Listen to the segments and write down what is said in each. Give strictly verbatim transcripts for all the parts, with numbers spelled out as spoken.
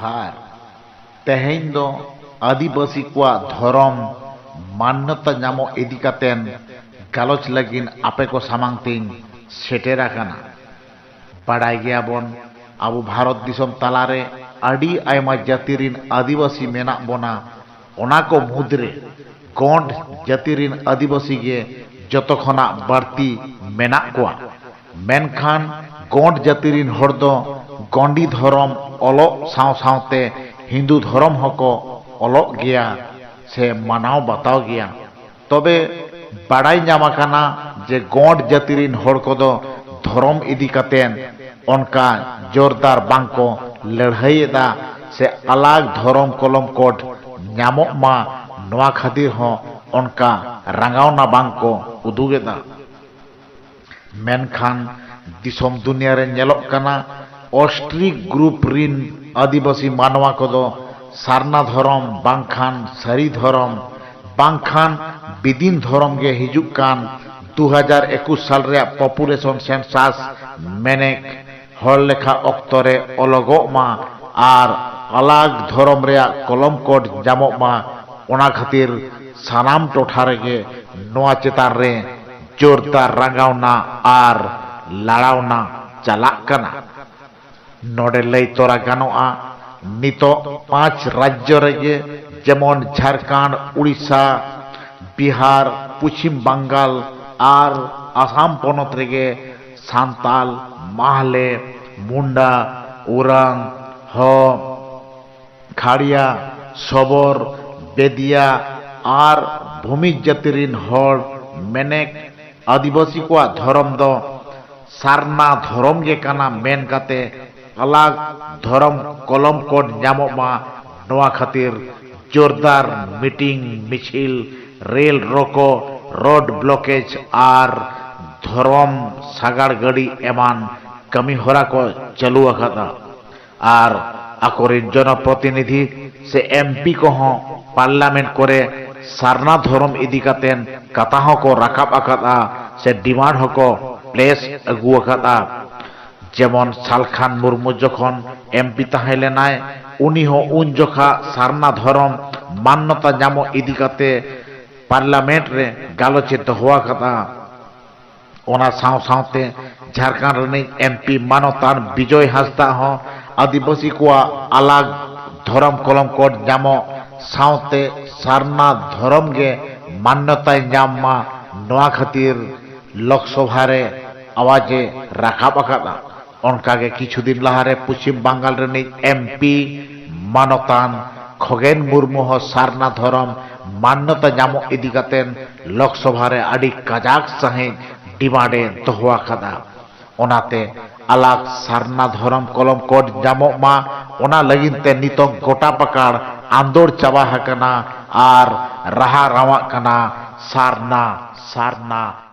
ᱟᱨ ᱛᱮᱦᱮᱧ ᱫᱚ ᱟᱹᱫᱤᱵᱟᱹᱥᱤ ᱠᱚᱣᱟᱜ ᱫᱷᱚᱨᱚᱢ ᱢᱟᱱᱱᱚᱛᱟ ᱧᱟᱢᱚᱜ ᱤᱫᱤ ᱠᱟᱛᱮᱱ ᱜᱟᱞᱚᱪ ᱞᱟᱹᱜᱤᱫ ᱟᱯᱮ ᱠᱚ ᱥᱟᱢᱟᱝ ᱛᱮᱧ ᱥᱮᱴᱮᱨ ᱟᱠᱟᱱᱟ᱾ ᱵᱟᱲᱟᱭ ᱜᱮᱭᱟᱵᱚᱱ, ᱟᱵᱚ ᱵᱷᱟᱨᱚᱛ ᱫᱤᱥᱚᱢ ᱛᱟᱞᱟᱨᱮ ᱟᱹᱰᱤ ᱟᱭᱢᱟ ᱡᱟᱹᱛᱤ ᱨᱤᱱ ᱟᱹᱫᱤᱵᱟᱹᱥᱤ ᱢᱮᱱᱟᱜ ᱵᱚᱱᱟ᱾ ᱚᱱᱟ ᱠᱚ ᱢᱩᱫᱽᱨᱮ ᱜᱚᱸᱰ ᱡᱟᱹᱛᱤ ᱨᱤᱱ ᱟᱹᱫᱤᱵᱟᱹᱥᱤ ᱜᱮ ᱡᱚᱛᱚ ᱠᱷᱚᱱᱟᱜ ᱵᱟᱹᱲᱛᱤ ᱢᱮᱱᱟᱜ ᱠᱚᱣᱟ᱾ ᱢᱮᱱᱠᱷᱟᱱ ᱜᱚᱸᱰ ᱡᱟᱹᱛᱤ ᱨᱤᱱ ᱦᱚᱲ ᱫᱚ ᱜᱚᱸᱰᱤ ᱫᱷᱚᱨᱚᱢ ᱚᱞᱚᱜ ᱥᱟᱶ ᱥᱟᱶᱛᱮ ᱦᱤᱱᱫᱩ ᱫᱷᱚᱨᱚᱢ ᱦᱚᱸᱠᱚ ᱚᱞᱚᱜ ᱜᱮᱭᱟ ᱥᱮ ᱢᱟᱱᱟᱣ ᱵᱟᱛᱟᱣ ᱜᱮᱭᱟ᱾ ᱛᱚᱵᱮ ᱵᱟᱲᱟᱭ ᱧᱟᱢ ᱟᱠᱟᱱᱟ ᱡᱮ ᱜᱚᱸᱰ ᱡᱟᱹᱛᱤ ᱨᱤᱱ ᱦᱚᱲ ᱠᱚᱫᱚ ᱫᱷᱚᱨᱚᱢ ᱤᱫᱤ ᱠᱟᱛᱮᱱ ᱚᱱᱠᱟ ᱡᱳᱨᱫᱟᱨ ᱵᱟᱝ ᱠᱚ ᱞᱟᱹᱲᱦᱟᱹᱭ ᱮᱫᱟ ᱥᱮ ᱟᱞᱟᱜᱽ ᱫᱷᱚᱨᱚᱢ ᱠᱚᱞᱚᱢ ᱠᱳᱰ ᱧᱟᱢᱚᱜ ᱢᱟ, ᱱᱚᱣᱟ ᱠᱷᱟᱹᱛᱤᱨ ᱦᱚᱸ ᱚᱱᱠᱟ ᱨᱟᱸᱜᱟᱣᱱᱟ ᱵᱟᱝ ᱠᱚ ᱩᱫᱩᱜ ᱮᱫᱟ᱾ ᱢᱮᱱᱠᱷᱟᱱ ᱫᱤᱥᱚᱢ ᱫᱩᱱᱤᱭᱟᱹ ᱨᱮ ᱧᱮᱞᱚᱜ ᱠᱟᱱᱟ, ᱚᱥᱴᱨᱤᱠ ᱜᱨᱩᱯ ᱨᱤᱱ ᱟᱹᱫᱤᱵᱟᱹᱥᱤ ᱢᱟᱱᱣᱟ ᱠᱚᱫᱚ ᱥᱟᱨᱱᱟ ᱫᱷᱚᱨᱚᱢ ᱵᱟᱝᱠᱷᱟᱱ ᱥᱟᱹᱨᱤ ᱫᱷᱚᱨᱚᱢ ᱵᱟᱝᱠᱷᱟᱱ ᱵᱤᱫᱤᱱ ᱫᱷᱚᱨᱚᱢ ᱜᱮ ᱦᱤᱡᱩᱜ ᱠᱟᱱ ᱫᱩ ᱦᱟᱡᱟᱨ ᱮᱠᱩᱥ ᱥᱟᱞ ᱨᱮᱭᱟᱜ population census ᱢᱮᱱᱮᱠ ᱦᱚᱲ ᱞᱮᱠᱷᱟ ᱚᱠᱛᱚ ᱨᱮ ᱚᱞᱚᱜᱚᱜ ᱢᱟ ᱟᱨ ᱟᱞᱟᱜᱽ ᱫᱷᱚᱨᱚᱢ ᱨᱮᱭᱟᱜ ᱠᱚᱞᱚᱢ ᱠᱳᱰ ᱧᱟᱢᱚᱜ ᱢᱟ᱾ ᱚᱱᱟ ᱠᱷᱟᱹᱛᱤᱨ ᱥᱟᱱᱟᱢ ᱴᱚᱴᱷᱟ ᱨᱮᱜᱮ ᱱᱚᱣᱟ ᱪᱮᱛᱟᱱ ᱨᱮ ᱡᱳᱨᱫᱟᱨ ᱨᱟᱸᱜᱟᱣᱱᱟ ᱟᱨ ᱞᱟᱲᱟᱣᱱᱟ ᱪᱟᱞᱟᱜ ᱠᱟᱱᱟ᱾ ᱱᱚᱰᱮ ᱞᱟᱹᱭ ᱛᱚᱨᱟ ᱜᱟᱱᱚᱜᱼᱟ, ᱱᱤᱛᱚᱜ ᱯᱟᱸᱪ ᱨᱟᱡᱽᱡᱚ ᱨᱮᱜᱮ, ᱡᱮᱢᱚᱱ ᱡᱷᱟᱲᱠᱷᱚᱸᱰ, ᱩᱲᱤᱥᱥᱟ, ᱵᱤᱦᱟᱨ, ᱯᱚᱪᱷᱤᱢ ᱵᱟᱝᱜᱟᱞ ᱟᱨ ᱟᱥᱟᱢ ᱯᱚᱱᱚᱛ ᱨᱮᱜᱮ ᱥᱟᱱᱛᱟᱞ, ᱢᱟᱦᱞᱮ, ᱢᱩᱱᱰᱟ, ᱳᱨᱟᱝ, ᱦᱳ, ᱠᱷᱟᱲᱤᱭᱟ, ᱥᱚᱵᱚᱨ, ᱵᱮᱫᱤᱭᱟ ᱟᱨ ᱵᱷᱩᱢᱤᱡᱽ ᱡᱟᱹᱛᱤ ᱨᱤᱱ ᱦᱚᱲ, ᱢᱮᱱᱮᱠ ᱟᱹᱫᱤᱵᱟᱹᱥᱤ ᱠᱚᱣᱟᱜ ᱫᱷᱚᱨᱚᱢ ᱫᱚ ᱥᱟᱨᱱᱟ ᱫᱷᱚᱨᱚᱢ ᱜᱮ ᱠᱟᱱᱟ ᱢᱮᱱ ᱠᱟᱛᱮ ᱟᱞᱟᱜᱽ ᱫᱷᱚᱨᱚᱢ ᱠᱚᱞᱚᱢ ᱠᱳᱰ ᱧᱟᱢᱚᱜ ᱢᱟ, ᱱᱚᱣᱟ ᱠᱷᱟᱹᱛᱤᱨ ᱡᱳᱨᱫᱟᱨ ᱢᱤᱴᱤᱝ, ᱢᱤᱪᱷᱤᱞ, ᱨᱮᱞ ᱨᱳᱠᱳ, ᱨᱳᱰ ᱵᱞᱚᱠᱮᱡᱽ ᱟᱨ ᱫᱷᱚᱨᱚᱢ ᱥᱟᱜᱟᱲ ᱜᱟᱹᱰᱤ ᱮᱢᱟᱱ ᱠᱟᱹᱢᱤ ᱦᱚᱨᱟ ᱠᱚ ᱪᱟᱹᱞᱩ ᱟᱠᱟᱫᱟ᱾ ᱟᱨ ᱟᱠᱚᱨᱮᱱ ᱡᱚᱱᱚᱯᱨᱚᱛᱤᱱᱤᱫᱷᱤ ᱥᱮ ᱮᱢ ᱯᱤ ᱠᱚᱦᱚᱸ ᱯᱟᱨᱞᱟᱢᱮᱱᱴ ᱠᱚᱨᱮ ᱥᱟᱨᱱᱟ ᱫᱷᱚᱨᱚᱢ ᱤᱫᱤ ᱠᱟᱛᱮᱱ ᱠᱟᱛᱷᱟ ᱦᱚᱸᱠᱚ ᱨᱟᱠᱟᱵ ᱟᱠᱟᱫᱼᱟ ᱥᱮ ᱰᱤᱢᱟᱱᱰ ᱦᱚᱸᱠᱚ ᱯᱞᱮᱥ ᱟᱹᱜᱩ ᱟᱠᱟᱫᱼᱟ᱾ ᱡᱮᱢᱚᱱ ᱥᱟᱞᱠᱷᱟᱱ ᱢᱩᱨᱢᱩ ᱡᱚᱠᱷᱚᱱ ᱮᱢ ᱯᱤ ᱛᱟᱦᱮᱸ ᱞᱮᱱᱟᱭ, ᱩᱱᱤ ᱦᱚᱸ ᱩᱱ ᱡᱚᱠᱷᱟ ᱥᱟᱨᱱᱟ ᱫᱷᱚᱨᱚᱢ ᱢᱟᱱᱱᱚᱛᱟ ᱧᱟᱢᱚᱜ ᱤᱫᱤ ᱠᱟᱛᱮ ᱯᱟᱨᱞᱟᱢᱮᱱᱴ ᱨᱮ ᱜᱟᱞᱚᱪ ᱮ ᱫᱚᱦᱚ ᱟᱠᱟᱫᱟ᱾ ᱚᱱᱟ ᱥᱟᱶ ᱥᱟᱶᱛᱮ ᱡᱷᱟᱲᱠᱷᱚᱸᱰ ᱨᱤᱱᱤᱡ ᱮᱢ ᱯᱤ ᱢᱟᱱᱚᱛᱟᱱ ᱵᱤᱡᱚᱭ ᱦᱟᱸᱥᱫᱟ ᱦᱚᱸ ᱟᱹᱫᱤᱵᱟᱹᱥᱤ ᱠᱚᱣᱟᱜ ᱟᱞᱟᱜᱽ ᱫᱷᱚᱨᱚᱢ ᱠᱚᱞᱚᱢ ᱠᱳᱰ ᱧᱟᱢᱚᱜ ᱥᱟᱶᱛᱮ ᱥᱟᱨᱱᱟ ᱫᱷᱚᱨᱚᱢ ᱜᱮ ᱢᱟᱱᱱᱚᱛᱟᱭ ᱧᱟᱢ ᱢᱟ, ᱱᱚᱣᱟ ᱠᱷᱟᱹᱛᱤᱨ ᱞᱳᱠᱥᱚᱵᱷᱟ ᱨᱮ ᱟᱣᱟᱡᱽ ᱮ ᱨᱟᱠᱟᱵ ᱟᱠᱟᱫᱼᱟ᱾ ᱚᱱᱠᱟᱜᱮ ᱠᱤᱪᱷᱩ ᱫᱤᱱ ᱞᱟᱦᱟᱨᱮ ᱯᱚᱪᱷᱤᱢ ᱵᱟᱝᱜᱟᱞ ᱨᱤᱱᱤᱡ ᱮᱢ ᱯᱤ ᱢᱟᱱᱚᱛᱟᱱ ᱠᱷᱚᱜᱮᱱ ᱢᱩᱨᱢᱩ ᱦᱚᱸ ᱥᱟᱨᱱᱟ ᱫᱷᱚᱨᱚᱢ ᱢᱟᱱᱱᱚᱛᱟ ᱧᱟᱢᱚᱜ ᱤᱫᱤ ᱠᱟᱛᱮ ᱞᱳᱠᱥᱚᱵᱷᱟ ᱨᱮ ᱟᱹᱰᱤ ᱠᱟᱡᱟᱠ ᱥᱟᱹᱦᱤᱡ ᱰᱤᱢᱟᱱᱰ ᱮ ᱫᱚᱦᱚ ᱟᱠᱟᱫᱟ᱾ ᱚᱱᱟᱛᱮ ᱟᱞᱟᱜᱽ ᱥᱟᱨᱱᱟ ᱫᱷᱚᱨᱚᱢ ᱠᱚᱞᱚᱢ ᱠᱳᱰ ᱧᱟᱢᱚᱜ ᱢᱟ, ᱚᱱᱟ ᱞᱟᱹᱜᱤᱫ ᱛᱮ ᱱᱤᱛᱚᱝ ᱜᱚᱴᱟ ᱯᱟᱠᱟᱲ ᱟᱸᱫᱳᱲ ᱪᱟᱵᱟ ᱟᱠᱟᱱᱟ ᱟᱨ ᱨᱟᱦᱟ ᱨᱟᱣᱟᱜ ᱠᱟᱱᱟ ᱥᱟᱨᱱᱟ, ᱥᱟᱨᱱᱟ᱾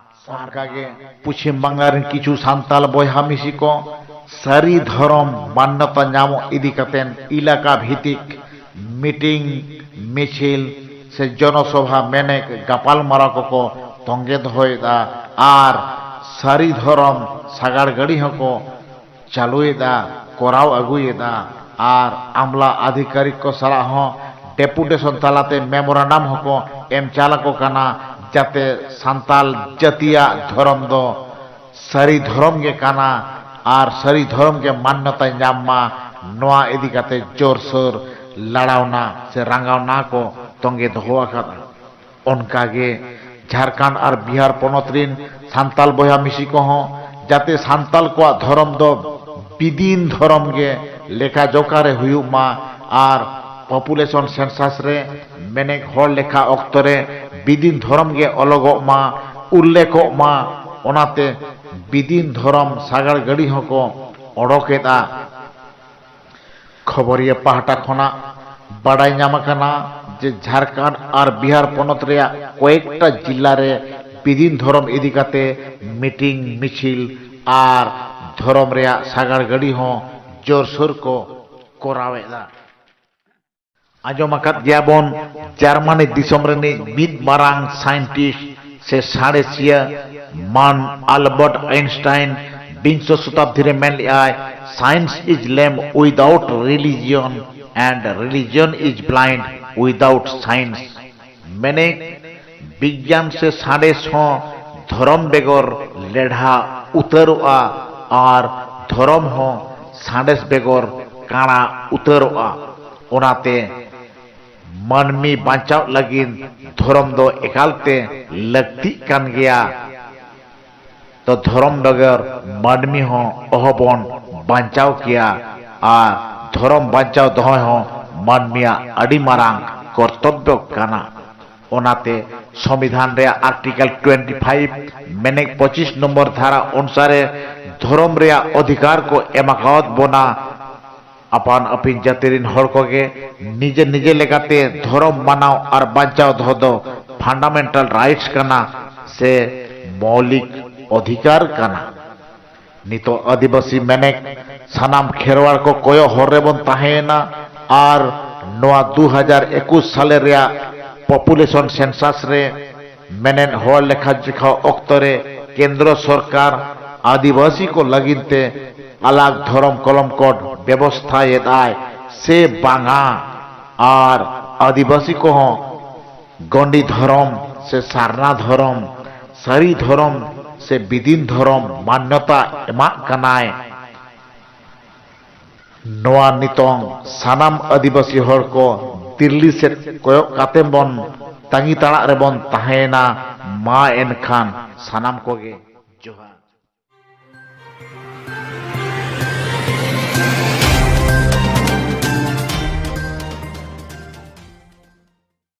ᱚᱱᱠᱟᱜᱮ ᱯᱚᱪᱷᱤᱢ ᱵᱟᱝᱞᱟ ᱨᱮᱱ ᱠᱤᱪᱷᱩ ᱥᱟᱱᱛᱟᱞ ᱵᱚᱭᱦᱟ ᱢᱤᱥᱤ ᱠᱚ ᱥᱟᱹᱨᱤ ᱫᱷᱚᱨᱚᱢ ᱢᱟᱱᱱᱚᱛᱟ ᱧᱟᱢᱚᱜ ᱤᱫᱤ ᱠᱟᱛᱮ ᱮᱞᱟᱠᱟ ᱵᱷᱤᱛᱤᱠ ᱢᱤᱴᱤᱝ, ᱢᱤᱪᱷᱤᱞ ᱥᱮ ᱡᱚᱱᱚᱥᱚᱵᱷᱟ ᱢᱮᱱᱮᱠ ᱜᱟᱯᱟᱞᱢᱟᱨᱟᱣ ᱠᱚᱠᱚ ᱛᱚᱸᱜᱮ ᱫᱚᱦᱚᱭᱮᱫᱟ ᱟᱨ ᱥᱟᱹᱨᱤ ᱫᱷᱚᱨᱚᱢ ᱥᱟᱜᱟᱲ ᱜᱟᱹᱰᱤ ᱦᱚᱸᱠᱚ ᱪᱟᱹᱞᱩᱭᱮᱫᱟ, ᱠᱚᱨᱟᱣ ᱟᱹᱜᱩᱭᱮᱫᱟ ᱟᱨ ᱟᱢᱞᱟ ᱟᱫᱷᱤᱠᱟᱨᱤᱠ ᱠᱚ ᱥᱟᱞᱟᱜ ᱦᱚᱸ ᱰᱮᱯᱩᱴᱮᱥᱚᱱ ᱛᱟᱞᱟᱛᱮ ᱢᱮᱢᱳᱨᱟᱱᱰᱟᱢ ᱦᱚᱸᱠᱚ ᱮᱢ ᱪᱟᱞ ᱟᱠᱚ ᱠᱟᱱᱟ, ᱡᱟᱛᱮ ᱥᱟᱱᱛᱟᱞ ᱡᱟᱹᱛᱤᱭᱟᱜ ᱫᱷᱚᱨᱚᱢ ᱫᱚ ᱥᱟᱹᱨᱤ ᱫᱷᱚᱨᱚᱢ ᱜᱮ ᱠᱟᱱᱟ ᱟᱨ ᱥᱟᱹᱨᱤ ᱫᱷᱚᱨᱚᱢ ᱜᱮ ᱢᱟᱱᱱᱚᱛᱟᱭ ᱧᱟᱢ ᱢᱟ, ᱱᱚᱣᱟ ᱤᱫᱤ ᱠᱟᱛᱮ ᱡᱳᱨᱥᱳᱨ ᱞᱟᱲᱟᱣᱱᱟ ᱥᱮ ᱨᱟᱸᱜᱟᱣᱱᱟ ᱠᱚ ᱛᱚᱸᱜᱮ ᱫᱚᱦᱚ ᱟᱠᱟᱫᱼᱟ᱾ ᱚᱱᱠᱟᱜᱮ ᱡᱷᱟᱲᱠᱷᱚᱸᱰ ᱟᱨ ᱵᱤᱦᱟᱨ ᱯᱚᱱᱚᱛ ᱨᱤᱱ ᱥᱟᱱᱛᱟᱞ ᱵᱚᱭᱦᱟ ᱢᱤᱥᱤ ᱠᱚᱦᱚᱸ ᱡᱟᱛᱮ ᱥᱟᱱᱛᱟᱞ ᱠᱚᱣᱟᱜ ᱫᱷᱚᱨᱚᱢ ᱫᱚ ᱵᱤᱫᱤᱱ ᱫᱷᱚᱨᱚᱢ ᱜᱮ ᱞᱮᱠᱷᱟ ᱡᱚᱠᱷᱟ ᱨᱮ ᱦᱩᱭᱩᱜ ᱢᱟ ᱟᱨ ᱯᱚᱯᱩᱞᱮᱥᱚᱱ ᱥᱮᱱᱥᱟᱥ ᱨᱮ ᱢᱮᱱᱮᱠ ᱦᱚᱲ ᱞᱮᱠᱷᱟ ᱚᱠᱛᱚ ᱨᱮ ᱵᱤᱫᱤᱱ ᱫᱷᱚᱨᱚᱢ ᱜᱮ ᱚᱞᱚᱜᱚᱜ ᱢᱟ, ᱩᱞᱞᱮᱠᱷᱚᱜ ᱢᱟ᱾ ᱚᱱᱟᱛᱮ ᱵᱤᱫᱤᱱ ᱫᱷᱚᱨᱚᱢ ᱥᱟᱜᱟᱲ ᱜᱟᱹᱰᱤ ᱦᱚᱸᱠᱚ ᱚᱰᱚᱠᱮᱫᱼᱟ᱾ ᱠᱷᱚᱵᱚᱨᱤᱭᱟᱹ ᱯᱟᱦᱴᱟ ᱠᱷᱚᱱᱟᱜ ᱵᱟᱰᱟᱭ ᱧᱟᱢ ᱟᱠᱟᱱᱟ ᱡᱮ ᱡᱷᱟᱲᱠᱷᱚᱸᱰ ᱟᱨ ᱵᱤᱦᱟᱨ ᱯᱚᱱᱚᱛ ᱨᱮᱭᱟᱜ ᱠᱚᱭᱮᱠᱴᱟ ᱡᱤᱞᱟ ᱨᱮ ᱵᱤᱫᱤᱱ ᱫᱷᱚᱨᱚᱢ ᱤᱫᱤ ᱠᱟᱛᱮ ᱢᱤᱴᱤᱝ, ᱢᱤᱪᱷᱤᱞ ᱟᱨ ᱫᱷᱚᱨᱚᱢ ᱨᱮᱭᱟᱜ ᱥᱟᱜᱟᱲ ᱜᱟᱹᱰᱤ ᱦᱚᱸ ᱡᱳᱨᱥᱳᱨ ᱠᱚ ᱠᱚᱨᱟᱣᱮᱫᱟ᱾ ᱟᱸᱡᱚᱢ ᱟᱠᱟᱫ ᱜᱮᱭᱟᱵᱚᱱ, ᱡᱟᱨᱢᱟᱱᱤ ᱫᱤᱥᱚᱢ ᱨᱤᱱᱤᱡ ᱢᱤᱫ ᱢᱟᱨᱟᱝ ᱥᱟᱭᱮᱱᱴᱤᱥᱴ ᱥᱮ ᱥᱟᱬᱮᱥᱤᱭᱟᱹ ᱢᱟᱱ ᱟᱞᱵᱟᱨᱴ ᱟᱭᱤᱱᱥᱴᱟᱭᱤᱱ ᱵᱤᱝᱥᱚ ᱥᱚᱛᱟᱵᱫᱤ ᱨᱮ ᱢᱮᱱ ᱞᱮᱫᱼᱟᱭ, "Science is lame without religion, and religion is blind without science. ᱢᱮᱱᱮᱠ, ᱵᱤᱜᱽᱜᱟᱱ ᱥᱮ ᱥᱟᱬᱮᱥ ᱦᱚᱸ ᱫᱷᱚᱨᱚᱢ ᱵᱮᱜᱚᱨ ᱞᱮᱰᱷᱟ ᱩᱛᱟᱹᱨᱚᱜᱼᱟ ᱟᱨ ᱫᱷᱚᱨᱚᱢ ᱦᱚᱸ ᱥᱟᱬᱮᱥ ᱵᱮᱜᱚᱨ ᱠᱟᱬᱟ ᱩᱛᱟᱹᱨᱚᱜᱼᱟ᱾ ᱚᱱᱟᱛᱮ ᱢᱟᱹᱱᱢᱤ ᱵᱟᱧᱪᱟᱣ ᱞᱟᱹᱜᱤᱫ ᱫᱷᱚᱨᱚᱢ ᱫᱚ ᱮᱠᱟᱞᱛᱮ ᱞᱟᱹᱠᱛᱤᱜ ᱠᱟᱱ ᱜᱮᱭᱟ᱾ ᱛᱚ ᱫᱷᱚᱨᱚᱢ ᱵᱮᱜᱚᱨ ᱢᱟᱹᱱᱢᱤ ᱦᱚᱸ ᱚᱦᱚᱵᱚᱱ ᱵᱟᱧᱪᱟᱣ ᱠᱮᱭᱟ ᱟᱨ ᱫᱷᱚᱨᱚᱢ ᱵᱟᱧᱪᱟᱣ ᱫᱚᱦᱚᱭ ᱦᱚᱸ ᱢᱟᱹᱱᱢᱤᱭᱟᱜ ᱟᱹᱰᱤ ᱢᱟᱨᱟᱝ ᱠᱚᱨᱛᱚᱵᱵᱚ ᱠᱟᱱᱟ᱾ ᱚᱱᱟᱛᱮ ᱥᱚᱝᱵᱤᱫᱷᱟᱱ ᱨᱮᱭᱟᱜ ᱟᱨᱴᱤᱠᱮᱞ ᱴᱩᱭᱮᱱᱴᱤ ᱯᱷᱟᱭᱤᱵᱷ ᱢᱮᱱᱮᱠ ᱯᱚᱸᱪᱤᱥ ᱱᱚᱢᱵᱚᱨ ᱫᱷᱟᱨᱟ ᱚᱱᱩᱥᱟᱨᱮ ᱫᱷᱚᱨᱚᱢ ᱨᱮᱭᱟᱜ ᱚᱫᱷᱤᱠᱟᱨ ᱠᱚ ᱮᱢ ᱟᱠᱟᱣᱟᱫ ᱵᱚᱱᱟ᱾ ᱟᱯᱟᱱ ᱟᱹᱯᱤᱱ ᱡᱟᱹᱛᱤ ᱨᱤᱱ ᱦᱚᱲ ᱠᱚᱜᱮ ᱱᱤᱡᱮ ᱱᱤᱡᱮ ᱞᱮᱠᱟᱛᱮ ᱫᱷᱚᱨᱚᱢ ᱢᱟᱱᱟᱣ ᱟᱨ ᱵᱟᱧᱪᱟᱣ ᱫᱚᱦᱚ ᱫᱚ ᱯᱷᱟᱱᱰᱟᱢᱮᱱᱴᱟᱞ ᱨᱟᱭᱤᱴᱥ ᱠᱟᱱᱟ ᱥᱮ ᱢᱳᱣᱞᱤᱠ ᱚᱫᱷᱤᱠᱟᱨ ᱠᱟᱱᱟ᱾ ᱱᱤᱛᱚᱜ ᱟᱹᱫᱤᱵᱟᱹᱥᱤ ᱢᱮᱱᱮᱠ ᱥᱟᱱᱟᱢ ᱠᱷᱮᱨᱣᱟᱲ ᱠᱚ ᱠᱚᱭᱚᱜ ᱦᱚᱨ ᱨᱮᱵᱚᱱ ᱛᱟᱦᱮᱸᱭᱮᱱᱟ ᱟᱨ ᱱᱚᱣᱟ ᱫᱩ ᱦᱟᱡᱟᱨ ᱮᱠᱩᱥ ᱥᱟᱞᱮ ᱨᱮᱭᱟᱜ ᱯᱚᱯᱩᱞᱮᱥᱚᱱ ᱥᱮᱱᱥᱟᱥ ᱨᱮ ᱢᱮᱱᱮᱫ ᱦᱚᱲ ᱞᱮᱠᱷᱟ ᱡᱚᱠᱷᱟ ᱚᱠᱛᱚ ᱨᱮ ᱠᱮᱱᱫᱨᱚ ᱥᱚᱨᱠᱟᱨ ᱟᱹᱫᱤᱵᱟᱹᱥᱤ ᱠᱚ ᱞᱟᱹᱜᱤᱫ ᱛᱮ ᱟᱞᱟᱜᱽ ᱫᱷᱚᱨᱚᱢ ᱠᱚᱞᱚᱢ ᱠᱳᱰ ᱵᱮᱵᱚᱥᱛᱷᱟ ᱮᱫᱟᱭ ᱥᱮ ᱵᱟᱝᱟ ᱟᱨ ᱟᱹᱫᱤᱵᱟᱹᱥᱤ ᱠᱚᱦᱚᱸ ᱜᱚᱸᱰᱤ ᱫᱷᱚᱨᱚᱢ ᱥᱮ ᱥᱟᱨᱱᱟ ᱫᱷᱚᱨᱚᱢ, ᱥᱟᱹᱨᱤ ᱫᱷᱚᱨᱚᱢ ᱥᱮ ᱵᱤᱫᱤᱱ ᱫᱷᱚᱨᱚᱢ ᱢᱟᱱᱱᱚᱛᱟ ᱮᱢᱟᱜ ᱠᱟᱱᱟᱭ᱾ ᱱᱚᱣᱟ ᱱᱤᱛᱚᱝ ᱥᱟᱱᱟᱢ ᱟᱹᱫᱤᱵᱟᱹᱥᱤ ᱦᱚᱲ ᱠᱚ ᱫᱤᱞᱞᱤ ᱥᱮᱫ ᱠᱚᱭᱚᱜ ᱠᱟᱛᱮ ᱵᱚᱱ ᱛᱟᱺᱜᱤ ᱛᱟᱲᱟᱜ ᱨᱮᱵᱚᱱ ᱛᱟᱦᱮᱸᱭᱮᱱᱟ᱾ ᱢᱟ ᱮᱱᱠᱷᱟᱱ ᱥᱟᱱᱟᱢ ᱠᱚᱜᱮ ᱡᱚᱦᱟᱨ᱾